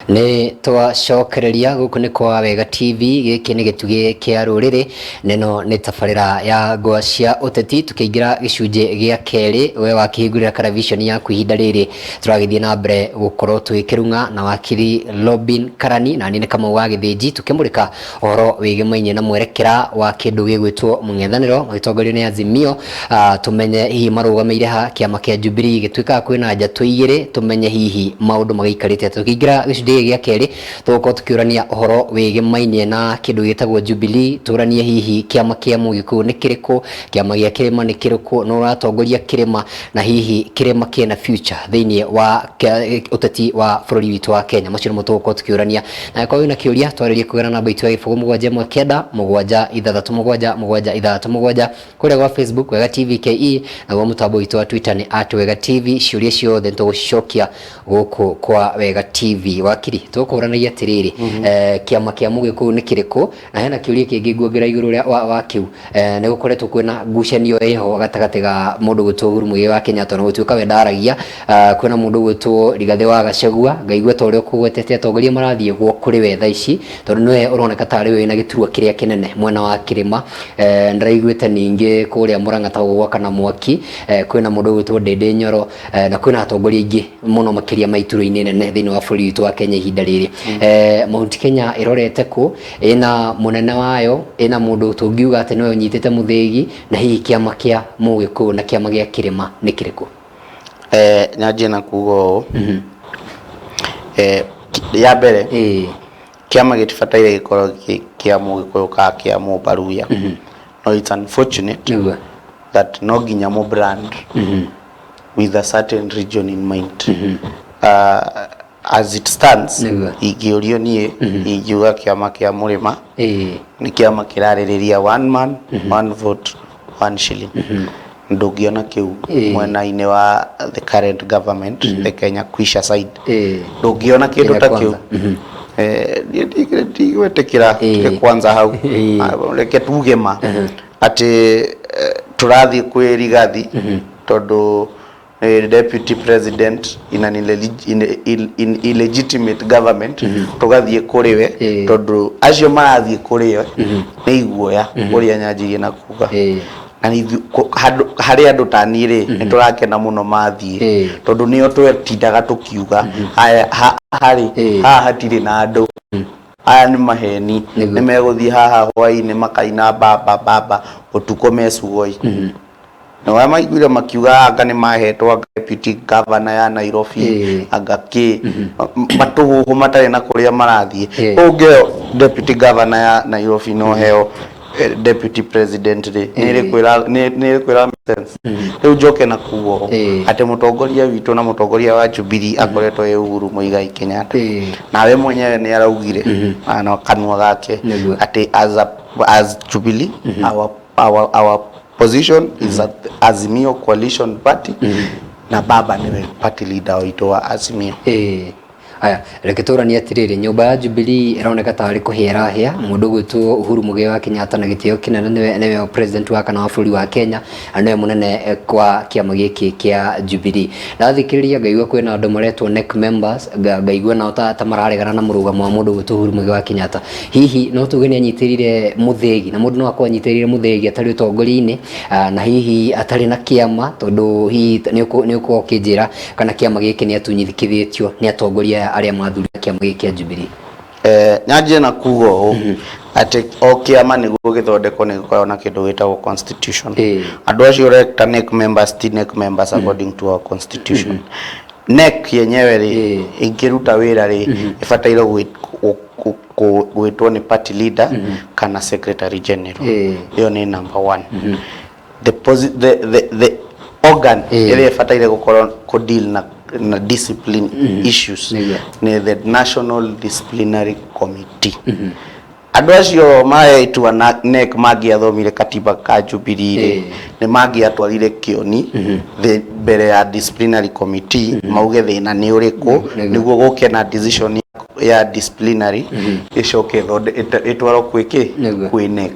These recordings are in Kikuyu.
Nĩ twacokereria gũkũ nĩ kwa Wega TV, gĩkĩ nĩ gĩtugĩ kĩa rũrĩrĩ, na ĩno nĩ tabarĩra ya ngwa cia ũteti. Tũkĩingĩra gĩcunjĩ gĩa kerĩ, we wakĩhingũrĩra karaviceni yaku ihinda rĩrĩ tũragĩthiĩ na mbere gũkorwo tũgĩkĩrung'a na wakiri Robin Karani, na niĩ nĩ Kamau wa Gĩthĩnji, tũkĩmũrĩka ũhoro wĩgĩmainie na mwerekera wa kĩndũ gĩgwĩtwo mũng'ethanĩro magĩtongorio nĩ Azimio. Tũmenye hihi marũgamĩire ha, kĩama kĩa Jubilee gĩtuĩkaga kwĩna njatũ igĩrĩ, tũmenye hihi maũndũ magĩikarĩte atĩa. Tũkĩingĩra gĩcunjĩ gĩkĩ gĩa kerĩ, tũgũkorwo tũkĩũrania ũhoro wĩgĩmainie na kĩndũ gĩtagwo Jubilee, tũranie hihi kĩama kĩa Mũgĩkũyũ nĩ kĩrĩkũ, kĩama gĩa kĩrĩma nĩ kĩrĩkũ, nũ ũratongoria kĩrĩma, na hihi kĩrĩma kĩna future thĩinĩ wa ũteti wa bũrũri witũ wa Kenya. Macio nĩmo tũgũkorwo tũkĩũrania, na angĩkorwo wĩna kĩũria, twarĩrie kũgerera namba itũ ya 0719767767 kũrĩa gwa Facebook Wega TV KE, naguo mũtambo witũ wa Twitter nĩ @WegaTV. Ciũria ciothe nĩtũgũcicokia gũkũ kwa Wega TV. Wakiri, tũkũranagia atĩrĩrĩ, kĩama kĩa Mũgĩkũyũ nĩ kĩrĩkũ? Na hena kĩũria kĩngĩ nguongerera igũrũ rĩa wa kĩu. Nĩ gũkoretwo kwĩna ngucanio ĩho gatagatĩ ga mũndũ gwĩtwo Uhuru Muigai wa Kenyatta, ona gũtuĩka we ndaragia. Kwĩna mũndũ gwĩtwo Rigathĩ wa Gachagua, ngaigua ta ũrĩa ũkũgwetete atongoria marathiĩ gwo kũrĩ we thaa ici, tondũ nĩwe ũroneka tarĩ we wĩna gĩturwa kĩrĩa kĩnene mwena wa kĩrĩma. Ndĩraiguĩte ningĩ kũrĩa Murang'a ta gũgwakana mwaki, kwĩna mũndũ ũgwĩtwo Ndĩndĩ Nyoro, na kwĩna atongoria aingĩ mũno makĩria ma iturwa-inĩ nene thĩinĩ wa bũrũri witũ wa Kenya ihinda rĩrĩ. Mount Kenya ĩrorete kũ? Ĩna mũnene wayo, ĩna mũndũ tũngiuga atĩ nĩwe ũnyitĩte mũthĩgi, na hihi kĩama kĩa Mũgĩkũyũ na kĩama gĩa kĩrĩma nĩ kĩrĩkũ? Nyanjie na kuga ũũ, ya mbere, kĩama gĩtibataire gĩkorwo gĩ kĩa Mũgĩkũyũ kana kĩa Mũmbaruya. No it's unfortunate that no nginya mũ brand with a certain region in mind. As it stands, ingĩũrio niĩ ingiuga kĩama kĩa Mũrĩma nĩ kĩama kĩrarĩrĩria one man, one vote, one shilling. Ndũngĩona kĩu mwena-inĩ wa the current government, the Kenya Kwisha side. Ndũngĩona kĩndũ Kenya ta kĩu. Kwanza. Niĩ ndigwĩtĩkĩra kwanza hau. Reke tuge ma atĩ tũrathiĩ kwĩ Rigathi tondũ deputy president in an in illegitimate government, tũgathiĩ kũrĩ we tondũ acio marathiĩ kũrĩ we nĩ iguoya ũrĩa nyanjirie na kuga. Na handũ harĩ andũ ta niĩ rĩ, nĩ tũrakena mũno mathiĩ tondũ nĩo twetindaga tũkiuga haya harĩ haha hatirĩ na andũ aya, nĩ maheni. Nĩ megũthiĩ haha hwainĩ makaina baba baba, ũtukũ mecugoi. Na wa maiguire makiuga anga nĩ mahetwo anga deputy governor ya Nairobi, anga kĩ matũhũhũ matarĩ na kũrĩa marathiĩ. Ũngĩheo deputy governor ya Nairobi, no heo deputy president rĩ, nĩ ĩrĩkũ nĩ ĩrĩkũ ĩra make sense? Rĩu njoke na kuga ũũ atĩ mũtongoria witũ na mũtongoria wa Jubilee akoretwo ĩ Uhuru Muigai Kenyatta. Nawe mwenyewe nĩ araugire na kanua gake atĩ as Jubilee, our position is at Azimio Coalition Party, na baba niwe party leader witũ wa Azimio. Aya, reke tũranie atĩrĩrĩ, nyũmba ya Jubilee ĩroneka tarĩ kũhĩa ĩrahĩa. Mũndũ ũgwĩtwo Uhuru Muigai wa Kenyatta, na gĩtĩo kĩnene, nĩwe president wa kana wa bũrũri wa Kenya, na nĩwe mũnene kwa kĩama gĩkĩ kĩa Jubilee. Ndathikĩrĩria ngaigua kwĩna andũ maretwo NEC members, ngaigua nao ta mararegana na mũrũgamo wa mũndũ ũgwĩtwo Uhuru Muigai wa Kenyatta. Hihi no tuge nĩ anyitĩrĩire mũthĩgi, na mũndũ no akorwo anyitĩrĩire mũthĩgi atarĩ ũtongoria-inĩ, na hihi atarĩ na kĩama, tondũ hihi nĩ ũkorwo ũkĩnjĩra kana kĩama gĩkĩ nĩ atunyithĩkithĩtio nĩ atongoria aya arĩa mathurire kĩama gĩkĩ kĩa Jubilee? Nyanjie na kuga ũũ atĩ o kĩama nĩguo gĩthondekwo nĩ gĩkoragwo na kĩndũ gĩtagwo constitution. Andũ acio ũreta NEC members ti NEC members according to our constitution. NEC yenyewe rĩ, ĩngĩruta wĩra rĩ, ĩbataire gwĩtwo nĩ party leader kana secretary general. Ĩyo nĩ number one. The organ ĩrĩa ĩbataire gũkorwo kũ deal na discipline issues nĩ the National Disciplinary Committee. Andũ acio maretua na NEC mangĩathomire katiba ka Jubilee rĩ, nĩ mangĩatwarire kĩoni mbere ya disciplinary committee, mauge thĩna nĩ ũrĩkũ, nĩguo gũke na decision ya disciplinary, ĩcoke ĩtwarwo kwĩ kĩ? Kwĩ NEC,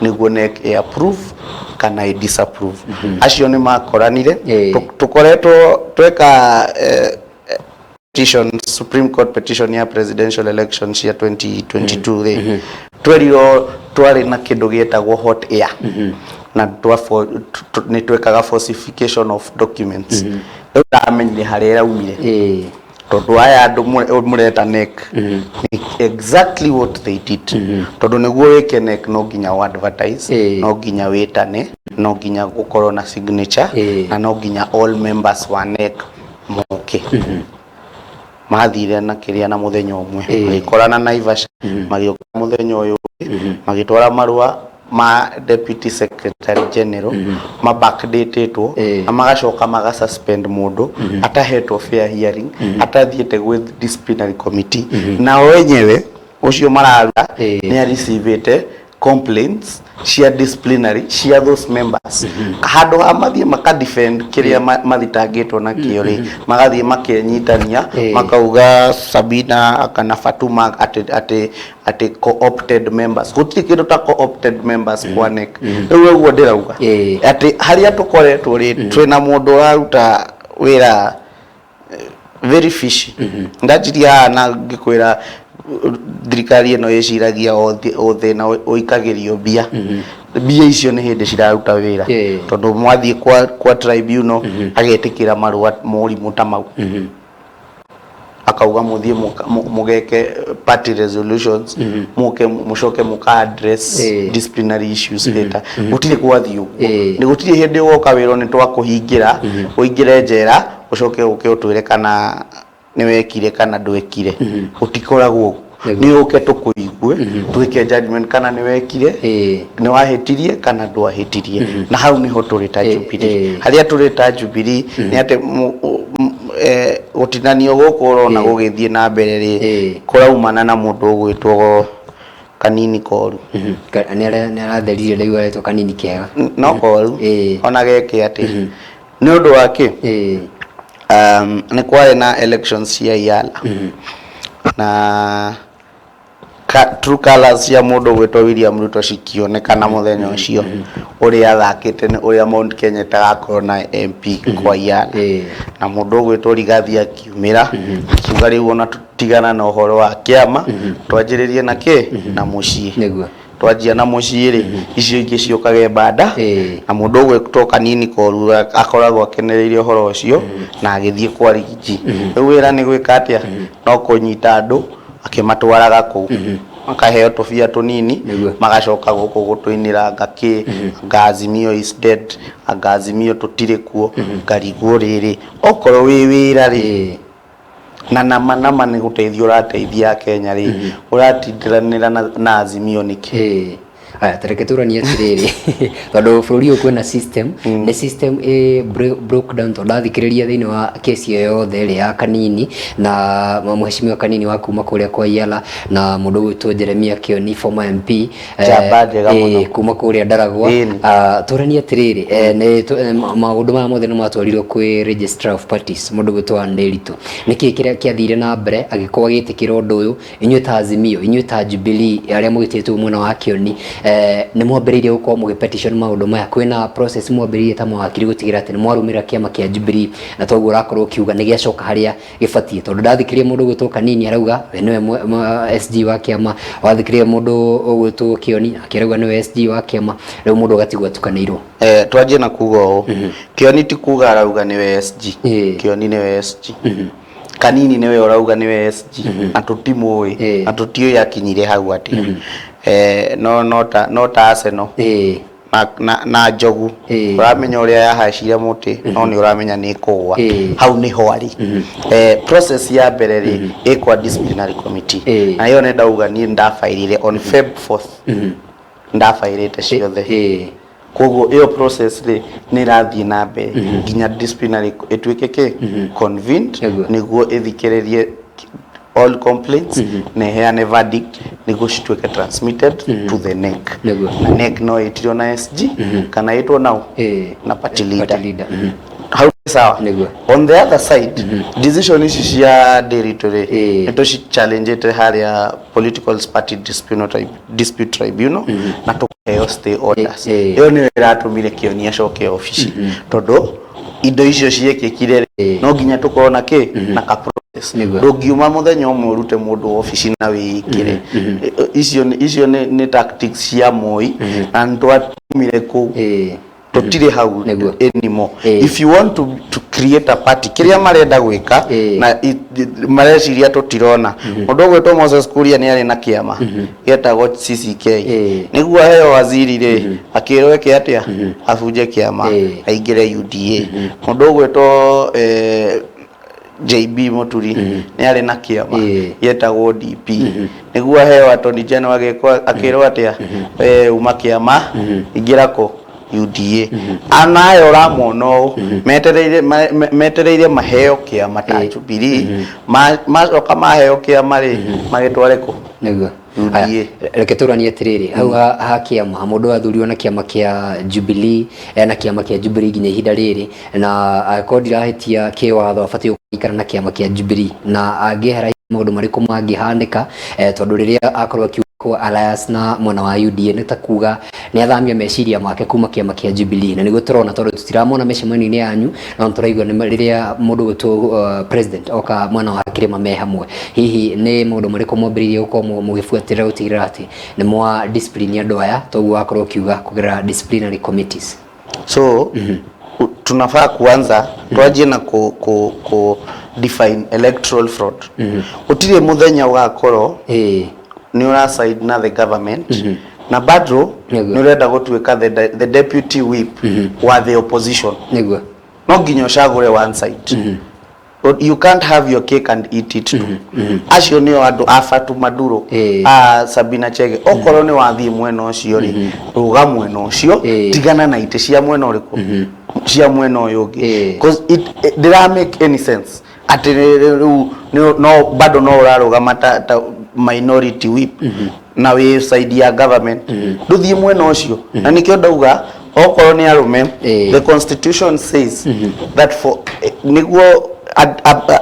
nĩguo NEC ĩ approve kana ĩ disapprove. Acio nĩ makoranire. Tũkoretwo tweka Petition, Supreme Court petition ya presidential election cia 2022 rĩ, twerirwo twarĩ na kĩndũ gĩetagwo hot air na nĩ twekaga falsification of documents. Rĩu ndamenyire harĩa ĩraumire, tondũ aya andũ mũreta NEC nĩ exactly what they did, tondũ nĩguo wĩke NEC no nginya ũ advertise, no nginya wĩtane, no nginya gũkorwo na signature, na no nginya all members wa NEC moke. Mathire na kĩrĩa na mũthenya ũmwe magĩkorana Naivasha, magĩũka mũthenya ũyũ ũngĩ magĩtwara marũa ma deputy secretary general ma backdatetwo, na magacoka maga suspend mũndũ atahetwo fair hearing, atathiĩte gwĩ disciplinary committee, nao wenyewe ũcio mararuta nĩ areceivĩte complaints cia disciplinary cia those members. Handũ ha mathiĩ maka defend kĩrĩa mathitangĩtwo nakĩo rĩ, magathiĩ makenyitania, makauga Sabina kana Fatuma atĩ co-opted members. Gũtirĩ kĩndũ ta co-opted members kwa NEC. Rĩu ũguo ndĩrauga atĩ harĩa tũkoretwo rĩ, twĩna mũndũ ũraruta wĩra very fishy. Ndanjirie haha na ngĩkwĩra thirikari ĩno ĩciragia o thĩna ũikagĩrio mbia. Mbia icio nĩ hĩndĩ ciraruta wĩra, tondũ mwathiĩ kwa tribunal agetĩkĩra marũa morimũ ta mau, akauga mũthiĩ mũgeke party resolutions, mũke mũcoke mũka address disciplinary issues later. Gũtirĩ gwathiĩ ũguo. Nĩ gũtirĩ hĩndĩ ũgoka wĩrwo nĩ twakũhingĩra ũingĩre njera, ũcoke ũke ũtwĩre kana nĩ wekire kana ndwekire. Gũtikoragwo ũguo. Nĩ ũke tũkũigue, twĩke judgment kana nĩ wekire, nĩ wahĩtirie kana ndwahĩtirie. Na hau nĩho tũrĩ ta Jubilee. Harĩa tũrĩ ta Jubilee nĩ atĩ gũtinanio gũkũ ũrona gũgĩthiĩ na mbere rĩ, kũraumana na mũndũ ũgwĩtwo Kanini Koru. Nĩ aratheririe, rĩu aretwo Kanini Kega. No Koru ona geke atĩ nĩ ũndũ wa kĩ? Nĩ kwarĩ na elections cia Iala na true colours cia mũndũ gwĩtwo William Ruto cikĩonekana mũthenya ũcio, ũrĩa athakĩte nĩ ũrĩa Mount Kenya ĩtagakorwo na MP kwa Iala, na mũndũ ũgwĩtwo Rigathi akiumĩra akiuga rĩu ona tũtigana na ũhoro wa kĩama, twanjĩrĩrie na kĩ na mũciĩ. Twanjia na mũciĩ rĩ, icio ingĩ ciũkage banda. Na mũndũ ũgwĩtwo Kanini Koru akoragwo akenereire ũhoro ũcio na agĩthiĩ kwa Rigiji. Rĩu wĩra nĩ gwĩka atĩa? No kũnyita andũ akĩmatwaraga kũu, makaheo tũbia tũnini, magacoka gũkũ gũtũinĩra ngakĩ anga Azimio is dead, anga Azimio tũtirĩ kuo. Ngarigwo rĩrĩ, okorwo wĩ wĩra rĩ, na nama nama nĩ gũteithia ũrateithia Kenya rĩ, ũratindiranĩra na Azimio nĩkĩ? Aya, tareke tũranie atĩrĩrĩ, tondũ bũrũri ũyũ kwĩna system, nĩ system ĩ broke down, tondũ ndathikĩrĩria thĩinĩ wa kesi ĩyo yothe ĩrĩa ya Kanini na mheshimiwa Kanini wa kuma kũrĩa kwa Iala na mũndũ ũgwĩtwo Jeremia Kioni, former MP, Njamba njega mũno. Kuma kũrĩa Ndaragwa. Tũranie atĩrĩrĩ, nĩ maũndũ maya mothe nĩ matwarirwo kwĩ registrar of parties, mũndũ ũgwĩtwo Nderitu. Nĩkĩ kĩrĩa kĩathire na mbere agĩkorwo agĩtĩkĩra ũndũ ũyũ? Inyuĩ ta Azimio, inyuĩ ta Jubilee, arĩa mũgĩtĩtwo mwena wa Kioni, nĩ mwambĩrĩirie gũkorwo mũgĩ petition maũndũ maya? Kwĩna process mwambĩrĩirie ta mawakiri gũtigĩrĩra atĩ nĩ mwarũmĩrĩra kĩama kĩa Jubilee, na toguo ũrakorwo ũkiuga nĩ gĩacoka harĩa gĩbatiĩ? Tondũ ndathikĩrĩria mũndũ ũgwĩtwo Kanini arauga we nĩwe SG wa kĩama, wathikĩrĩria mũndũ ũgwĩtwo Kioni akĩrauga nĩwe SG wa kĩama, rĩu mũndũ agatigwo atukanĩirwo. Twanjie na kuga ũũ, Kioni ti kuga arauga nĩwe SG. Kioni nĩwe SG. Kanini nĩwe ũrauga nĩwe SG na tũtimũĩ, na tũtiũĩ akinyire hau atĩ. No ta Arsenal na njogu, ũramenya ũrĩa yahacire mũtĩ, no nĩ ũramenya nĩ ĩkũgwa. Hau nĩho arĩ. Process ya mbere rĩ, ĩkwa disciplinary committee, na ĩyo nĩ ndauga niĩ ndabairire on Feb 4th, ndabairĩte ciothe. Koguo ĩyo process rĩ, nĩ ĩrathiĩ na mbere nginya disciplinary ĩtuĩke kĩ convened, nĩguo ĩthikĩrĩrie all complaints na ĩheane verdict, nĩguo cituĩke transmitted to the NEC. Na NEC no ĩtirwo na SG kana ĩtwo nau na party leader. Party leader. Hau nĩ sawa. On the other side, decision ici cia Nderitu rĩ, nĩ tũci challenge harĩa political party dispute tribunal na tũkaheo stay orders. Ĩyo nĩyo ĩratũmire Kĩoni acoke obici, tondũ indo icio ciĩkĩkire rĩ, no nginya tũkorwo na kĩ na ka Nĩguo. Ndũngiuma mũthenya ũmwe ũrute mũndũ obici na wĩikĩre. Icio nĩ tactics cia Moi na nĩ twatumire kũu. Tũtirĩ hau anymore. If you want to create a party, kĩrĩa marenda gwĩka na mareciria tũtirona, mũndũ ũgwĩtwo Moses Kuria nĩ arĩ na kĩama gĩetagwo CCK. Nĩguo aheo waziri rĩ, akĩrwo eke atĩa? Abunje kĩama, aingĩre UDA. Mũndũ ũgwĩtwo JB Mũturi nĩ arĩ na kĩama gĩetagwo DP. Nĩguo aheo Attorney General, agĩkwo akĩrwo atĩa? Uma kĩama, ingĩra kũ? UDA. Anayo ũramona ũũ metereire, metereire maheo kĩama ta Jubilee. Macoka maheo kĩama rĩ, magĩtware kũ? UDA. Aya, reke tũranie atĩrĩrĩ hau ha kĩama. Mũndũ athurirwo na kĩama kĩa Jubilee, ena kĩama kĩa Jubilee nginya ihinda rĩrĩ, na angĩkorwo ndirahĩtia kĩwatho, abatiĩ gũikara na kĩama kĩa Jubilee. Na angĩehera, maũndũ marĩkũ mangĩhanĩka? Tondũ rĩrĩa akorwo akiuga kwa alliance na mwena wa UDA, nĩ ta kuga nĩ athamia meciria make kuma kĩama kĩa Jubilee, na nĩguo tũrona, tondũ tũtiramona mĩcemanio-inĩ yanyu, no nĩ tũraigua nĩ rĩrĩa mũndũ gwĩtwo president oka mwena wa kĩrĩma me hamwe. Hihi nĩ maũndũ marĩkũ mwambĩrĩirie gũkorwo mũgĩbuatĩrĩra gũtigĩrĩra atĩ nĩ mwa discipline andũ aya, toguo wakorwo ũkiuga kũgerera disciplinary committees? So tunafaa kuanza, twanjie na ku define electoral fraud. Gũtirĩ mũthenya ũgakorwo nĩ ũra side na the government na bado nĩ ũrenda gũtuĩka the deputy whip wa the opposition. No nginya ũcagũre one side. But you can't have your cake and eat it too. Acio nĩo andũ a Fatuma Nduro, a Sabina Chege. Okorwo nĩ wathiĩ mwena ũcio rĩ, rũga mwena ũcio. Tigana na itĩ cia mwena ũrĩkũ, cia mwena ũyũ ũngĩ. 'Cause it ndĩra make any sense atĩ rĩu no bado no ũrarũgama ta minority whip na wĩ side ya government. Ndũthiĩ mwena ũcio, na nĩkĩo ndauga okorwo nĩ arũme, the constitution says that for nĩguo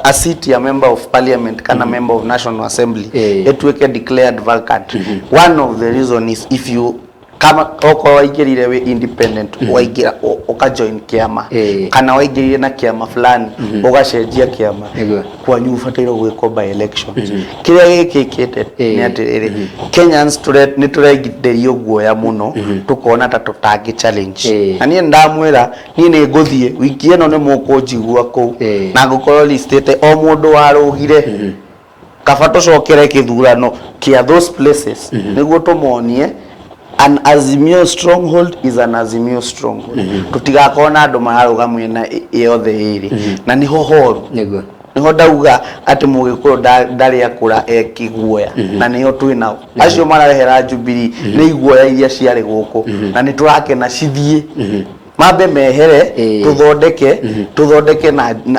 a seat ya member of parliament kana member of national assembly ĩtuĩke declared vacant, one of the reason is if you kama okorwo waingĩrire wĩ independent, waingĩra ũkajoin kĩama, kana waingĩrire na kĩama fulani ũgacenjia kĩama, kwanyu ũbataire gwĩkwo by elections. Kĩrĩa gĩkĩkĩte nĩ atĩrĩrĩ, Kenyans nĩ tũrenderio guoya mũno, tũkona ta tũtangĩ challenge. Na niĩ ndamwĩra, niĩ nĩ ngũthiĩ wiki ĩno, nĩ mũkũnjigua kũu na ngũkorwo listĩte o mũndũ warũgire. Kaba tũcokere kĩthurano kĩa those places nĩguo tũmonie an Azimio stronghold is an Azimio stronghold. Tũtigakorwo na andũ mararũga mwena yothe ĩrĩ, na nĩho horu. Niho ndauga atĩ Mũgĩkũyũ ndarĩ akũra ekĩguoya, na nĩo twĩ nao acio mararehera Jubilee nĩ iguoya iria ciarĩ gũkũ, na nĩ tũrakena cithiĩ mambe mehere. Tũthondeke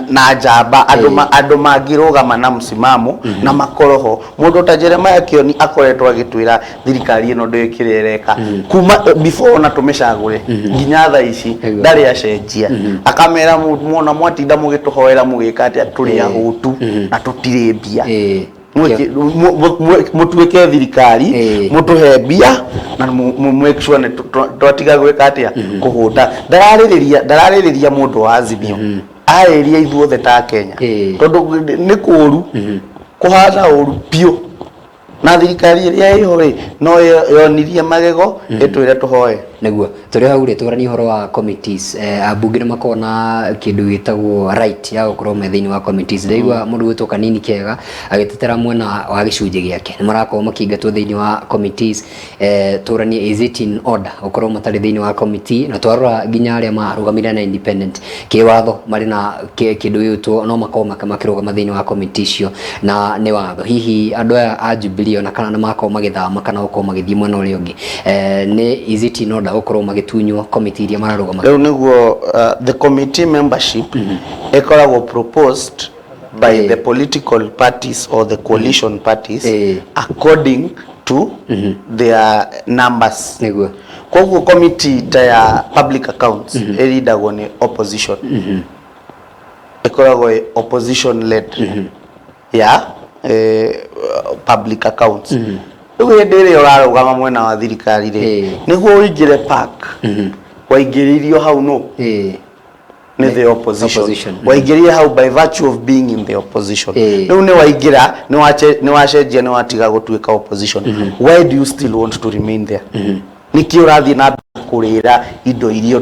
na njamba andũ andũ mangĩrũgama na msimamo na makorwo ho. Mũndũ ta Jeremiah Kioni akoretwo agĩtwĩra thirikari ĩno ndĩũĩ kĩrĩa ĩreka kuma before ona tũmĩcagũre nginya thaa ici. Ndarĩ acenjia, akamera mwona mwatinda mũgĩtũhoera mũgĩka atĩa, tũrĩ ahũtu na tũtirĩ mbia. Mũtuĩke thirikari, mũtũhe mbia na make sure nĩ twatiga gwĩka atĩa, kũhũta. Ndararĩrĩria mũndũ wa Azimio, arĩrĩria ithuothe ta Kenya, tondũ nĩ kũũru, kũhana ũru biũ, na thirikari ĩrĩa ĩho rĩ, no yonirie magego ĩtwĩre tũhoe. Nĩguo tũrĩ hau rĩ, tũranie ũhoro wa committees. Ambunge nĩ makoragwo na kĩndũ gĩtagwo right ya gũkorwo me thĩinĩ wa committees. Ndaigua mũndũ gwĩtwo Kanini Kega agĩtetera mwena wa gĩcunjĩ gĩake, nĩ marakorwo makĩingatwo thĩinĩ wa committees. Tũranie, is it in order gũkorwo matarĩ thĩinĩ wa committee? Na twarora nginya arĩa marũgamire na independent, kĩwatho marĩ na kĩndũ gĩgwĩtwo no makorwo makĩrũgama thĩinĩ wa committee icio, na nĩ watho. Hihi andũ aya a Jubilee, ona kana nĩ makorwo magĩthama kana gũkorwo magĩthiĩ mwena ũrĩa ũngĩ, nĩ is it in order gũkorwo magĩtunywo committee iria mararũgama? Rĩu nĩguo the committee membership ĩkoragwo proposed by the political parties or the coalition parties according to their numbers. Koguo committee ta ya public accounts ĩrindagwo nĩ opposition, ĩkoragwo ĩ opposition led ya public accounts. Rĩu hĩndĩ ĩrĩa ũrarũgama mwena wa thirikari rĩ, nĩguo ũingĩre park waingĩrĩirio hau nũ. Nĩ the opposition. Opposition. Waingĩrire hau by virtue of being in the opposition. Rĩu nĩ waingĩra, nĩ wacenjia, nĩ watiga gũtuĩka opposition. Why do you still want to remain there? Nĩkĩ ũrathiĩ na mbere kũrĩra indo iria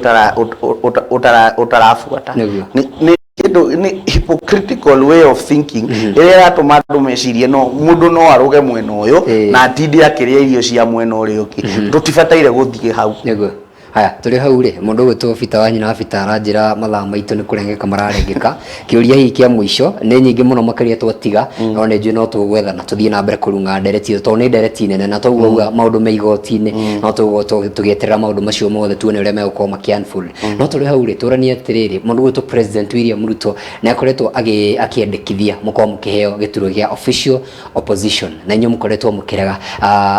ũtarabuata? Nĩ kĩndũ nĩ hypocritical way of thinking ĩrĩa ĩratũma andũ mecirie no mũndũ no arũge mwena ũyũ na atinde akĩrĩa irio cia mwena ũrĩa ũngĩ. Tũtibataire gũthiĩ hau. Nĩguo. Haya, tũrĩ hau rĩ, mũndũ ũgwĩtwo Peter wa nyina wa Peter aranjĩra mathaa maitũ nĩ kũrengeka mararengeka. Kĩũria hihi kĩa mũico nĩ nyingĩ mũno makĩria twatiga, no nĩ njũĩ no tũgwethana tũthiĩ na mbere kũrung'a ndereti ĩyo tondũ nĩ ndereti nene na toguo auga maũndũ me igoti-inĩ, no tũgũkorwo tũgĩeterera maũndũ macio mothe tuone ũrĩa megũkorwo makĩ unfold. No tũrĩ hau rĩ, tũranie atĩrĩrĩ, mũndũ ũgwĩtwo President William Ruto nĩ akoretwo akĩendekithia mũkorwo mũkĩheo gĩturwa gĩa official opposition na inyuĩ mũkoretwo mũkĩrega.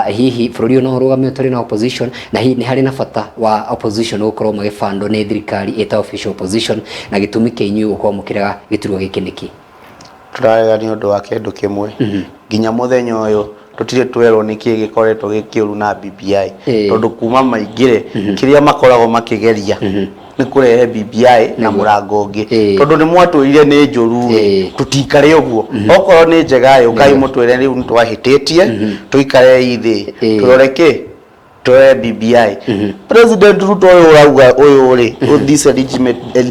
Hihi bũrũri ũyũ no ũrũgame ũtarĩ na opposition, na hihi nĩ harĩ na bata wa opposition gũkorwo magĩbandwo nĩ thirikari ĩta official opposition, na gĩtũmi kĩa inyuĩ gũkorwo mũkĩrega gĩturwa gĩkĩ nĩkĩ? Tũrarega nĩ ũndũ wa kĩndũ kĩmwe. Nginya mũthenya ũyũ tũtirĩ twerwo nĩkĩ gĩkoretwo gĩ kĩũru na BBI. Tondũ kuma maingĩre, kĩrĩa makoragwo makĩgeria nĩ kũrehe BBI na mũrango ũngĩ. Tondũ nĩ mwatwĩrire nĩ njũru rĩ, tũtikare ũguo. Okorwo nĩ njega ĩ, ũkai mũtwĩre rĩu nĩ twahĩtĩtie, tũikarei thĩ, tũrore kĩ? Tũrore BBI. President Ruto ũyũ ũrauga ũyũ rĩ, this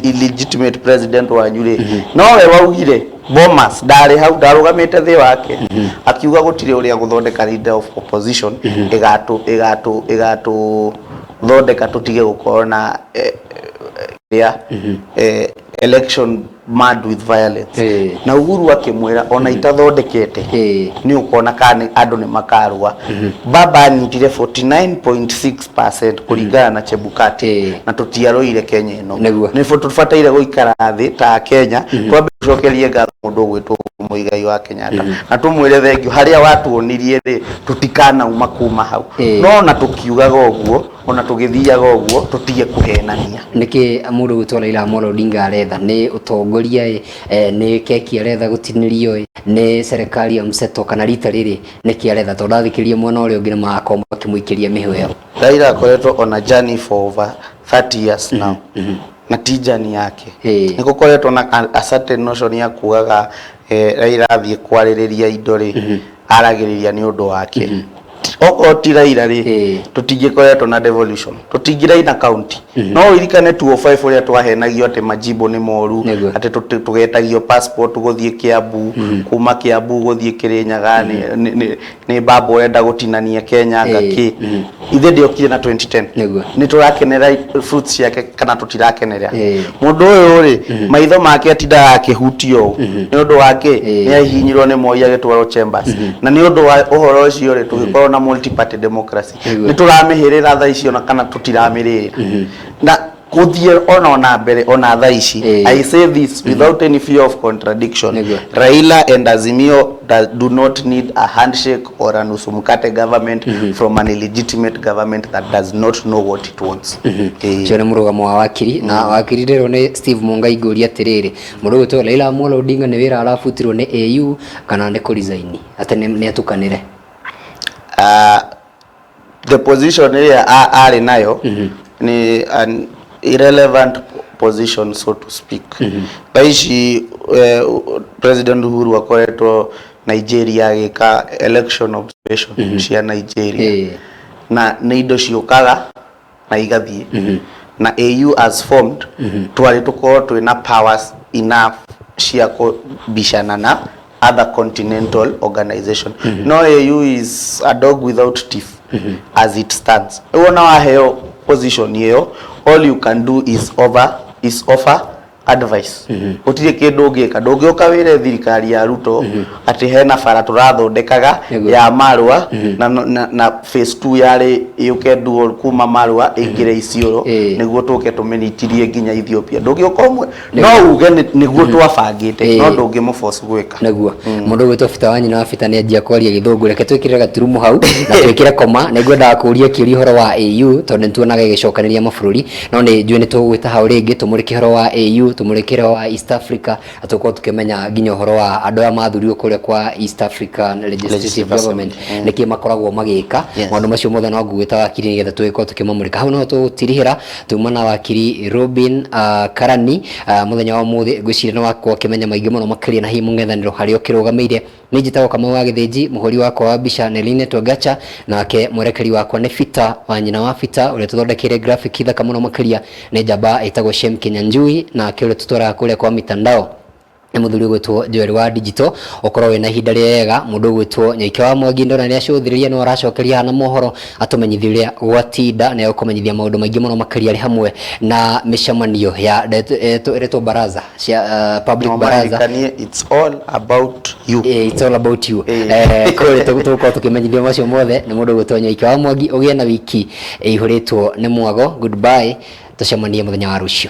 illegitimate president wanyu rĩ, nowe waugire Bomas ndarĩ hau, ndarũgamĩte thĩ wake, akiuga gũtirĩ ũrĩa gũthondeka leader of opposition ĩgatũ ĩgatũ ĩgatũ thondeka tũtige gũkorwo na kĩrĩa election mad with violence. Na Uhuru akĩmwĩra ona itathondekete nĩ ũkuona kana andũ nĩ makarũa. Baba anyitire 49.6% kũringana na Chebukati na tũtiarũire Kenya ĩno. Nĩ tũbataire gũikara thĩ ta Kenya, twambe tũcokerie ngatho mũndũ ũgwĩtwo Muigai wa Kenyatta na tũmwĩre thengiũ harĩa watuonirie rĩ, tũtikanauma kuma hau. No ona tũkiugaga ũguo, ona tũgĩthiaga ũguo, tũtige kũhenania. Nĩkĩ mũndũ ũgwĩtwo Raila Amolo Odinga aretha? Nĩ ũtongoria ĩ, nĩ keki aretha gũtinĩrio ĩ, nĩ serikali ya mseto, kana rita rĩrĩ nĩkĩ aretha? Tondũ ndathikĩrĩria mwena ũrĩa ũngĩ nĩ marakorwo makĩmũikĩria mĩhũ ĩyo. Raila akoretwo on a journey for over 30 years now, na ti journey yake. Nĩ gũkoretwo na a certain notion ya kugaga Raila athiĩ kwarĩrĩria indo rĩ, aragĩrĩria nĩ ũndũ wake. Okorwo ti Raila rĩ, tũtingĩkoretwo na devolution, tũtingĩraina county. No ũririkane 205 ũrĩa twahenagio atĩ majimbo nĩ moru, atĩ tũgetagio passport gũthiĩ Kiambu, kuma Kiambu gũthiĩ Kĩrĩnyaga, nĩ baba ũrenda gũtinania Kenya ngakĩ. Ithe ndĩokire na 2010. Nĩ tũrakenera fruits ciake kana tũtirakenera? Mũndũ ũyũ rĩ, maitho make atindaga akĩhutio ũũ nĩ ũndũ wa kĩ? Nĩ ahihinyirwo nĩ Moi agĩtwarwo chambers, na nĩ ũndũ wa ũhoro ũcio rĩ, tũgĩkorwo na multi party democracy. Nĩ tũramĩhĩrĩra thaa ici ona kana tũtiramĩrĩrĩra? Na gũthiĩ ona na mbere ona thaa ici, I say this without any fear of contradiction, Raila and Azimio do not need a handshake or a nusu mkate government from an illegitimate government that does not know what it wants. Ũcio nĩ mũrũgamo wa wakiri, na wakiri rĩrĩ nĩ Steve Mungai. Ngũria atĩrĩrĩ, mũndũ ũgwĩtwo Raila Amolo Odinga nĩ wĩra arabutirwo nĩ AU kana nĩ kũresign atĩ nĩ atukanĩre? The position ĩrĩa arĩ nayo nĩ an irrelevant position, so to speak. Thaa ici President Uhuru akoretwo Nigeria agĩka election observation cia Nigeria, na nĩ indo ciũkaga na igathiĩ, na AU as formed twarĩ tũkorwo twĩna powers enough cia kũbicana na other continental organization. No AU is a dog without teeth as it stands. Rĩu ona waheo position ĩyo, all you can do is offer advice. Gũtirĩ kĩndũ ũngĩka. Ndũngĩũka wĩre thirikari ya Ruto atĩ hena bara tũrathondekaga ya Marwa na phase 2 yarĩ yũke dual kuma Marwa ĩingĩre Isiolo, nĩguo tũke tũmĩnitirie nginya Ethiopia. Ndũngĩũka ũmwe no uge nĩguo twabangĩte, no ndũngĩmũforce gwĩka. Nĩguo mũndũ ũgwĩtwo Bita wa nyina wa Bita nĩ anjia kwaria gĩthũngũ. Reke twĩkĩre gaturumo hau na twĩkĩre koma. Nĩ ngwendaga kũũria kĩũria ũhoro wa AU tondũ nĩ tuonaga ĩgĩcokanĩria mabũrũri, no nĩ njũĩ nĩ tũgwĩta hau rĩngĩ tũmũrĩke ũhoro wa AU. Tũmũrĩkĩre wa East Africa, na tũkorwo tũkĩmenya nginya ũhoro wa andũ aya mathurirwo kũrĩa kwa East African Legislative Legislative Government, Assembly. nĩkĩ makoragwo magĩka. Yes. Maũndũ macio mothe no ngũgwĩta wakiri nĩgetha tũgĩkorwo tũkĩmamũrĩka. Hau no tũgũtirihĩra tuma na wakiri Robin Karani mũthenya wa ũmũthĩ. Ngwĩciria nĩ wakorwo ũkĩmenya maingĩ mũno makĩria na hihi mũng'ethanĩro harĩa ũkĩrũgamĩire. Niĩ njĩtagwo Kamau wa Gĩthĩnji, mũhũri wakwa wa mbica nĩ Linet Wagacha, nake mwerekeri wakwa nĩ Peter wa nyina wa Peter, ũrĩa tũthondekeire graphic thaka mũno makĩria nĩ njamba ĩtagwo Shem Kinyanjui, nake ũrĩa tũtwaraga kũrĩa kwa mitandao nĩ mũthuri ũgwĩtwo Joel wa Digital. Ũkorwo wĩna ihinda rĩega. Mũndũ ũgwĩtwo Nyaike wa Mwangi ndona nĩ acũthĩrĩria, no aracokeria na mohoro atũmenyithie ũrĩa gwatinda, na egũkũmenyithia maũndũ maingĩ mũno makĩria arĩ hamwe na mĩcemanio ya ĩretwo baraza cia public No baraza. Maririkanie, it's all about you. It's all about you. Kũrĩa tũgũkorwo tũkĩmenyithio macio mothe nĩ mũndũ ũgwĩtwo Nyaike wa Mwangi. Ũgĩe na wiki ĩihũrĩtwo nĩ mwago. Goodbye, tũcemanie mũthenya wa rũciũ.